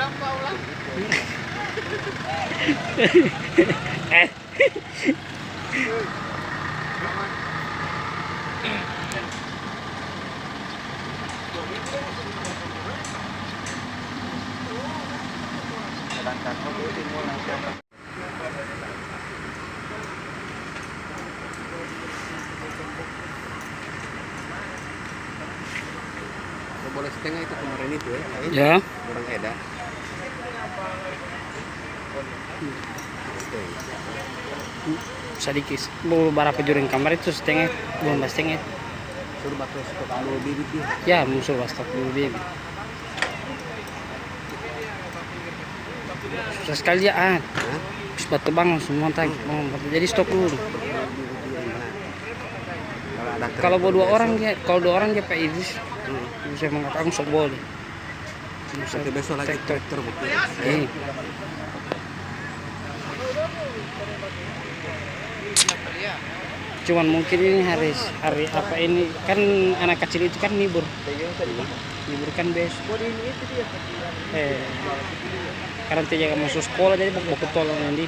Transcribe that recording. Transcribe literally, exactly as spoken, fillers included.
Eh. Boleh setengah itu kemarin itu ya, Kak, ya? Ya. Orang Eda. Oke. Sadiki, baru barapa jurang kamar itu setengah, belum setengah. Suruh batu stok dulu bibit dia. Ya, mau suruh stok dulu bibit. Susah sekali ya, ah. Hah? Terus batu bangun semua tadi. Hmm. Jadi stok dulu. Kalau ada Kalau mau dua orang dia, kalau dua orang dia Pak Idris, hmm, bisa mengatakan sok boleh. Bisa. Nanti besok lagi traktor. Traktor mungkin. Iya. Cuman mungkin ini hari, hari apa ini, kan anak kecil itu kan libur. Libur kan besok. Eh, karena dia jaga masuk sekolah, jadi baku tolong nanti.